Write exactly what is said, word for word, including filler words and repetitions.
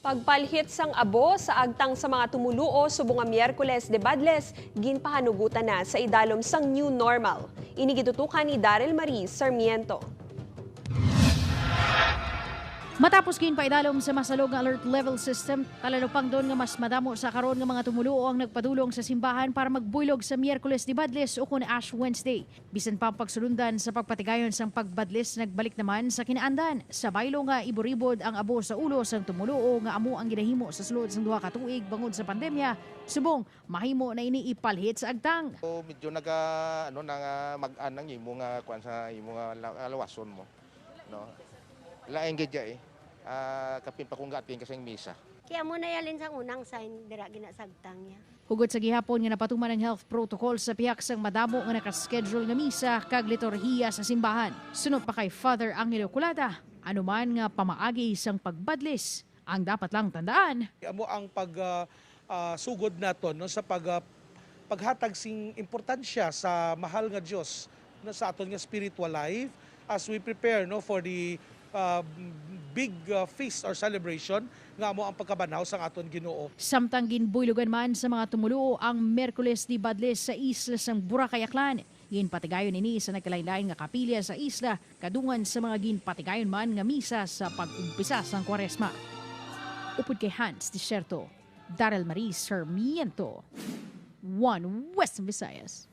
Pagpalhit sang abo sa agtang sa mga tumoluo subong nga Miyerkules de Badles, ginpahanugutan na sa idalom sang new normal. Ini gitutukan ni Daryl Marie Sarmiento. Matapos ginpaidalom sa masalog nga alert level system, talalupangdon nga mas madamo sa karon nga mga tumoluo ang nagpadulong sa simbahan para magbuylog sa Miyerkules de Badles ukon Ash Wednesday. Bisan pa ang pagsulundan sa pagpatigayon sang pagbadles nagbalik naman sa kinaandan, sa baylo nga iburibod ang abo sa ulo sang tumoluo nga amo ang ginahimo sa sulod sang duha ka tuig bangod sa pandemya, subong mahimo na ini ipalhit sa agtang. So, medyo naga ano na nga mag-an ang imo nga kuan sa imo nga la- kalawason mo, no? Lain gid ya eh. Ah, kapin pa kung gatin ka sa misa. Kaya mo na yalin sang unang sign dira ginasagtang niya. Hugot sa gihapon nga napatuman ang health protocol sa pihak sang madamo nga nakaschedule nga misa kag liturhiya sa simbahan. Suno pa kay Father Angelo Culata, anuman nga pamaagi sang pagbadlis ang dapat lang tandaan. Amo ang pag ah, ah, sugod naton no sa pag ah, paghatag sing importansya sa mahal nga Dios no sa aton nga spiritual life as we prepare no for the uh, big uh, feast or celebration nga amo ang pagkabanhaw sang aton Ginoo. Samtang ginbuylogan man sa mga tumoluo ang Miyerkules de Badles sa isla sang Boracay, Aklan, ginpatigayon ini sa nagkalainlain nga kapilya sa isla kadungan sa mga ginpatigayon man nga misa sa pag-umpisa sang Kwaresma. Upod kay Hans Desierto, Daryl Marie Sarmiento, One Western Visayas.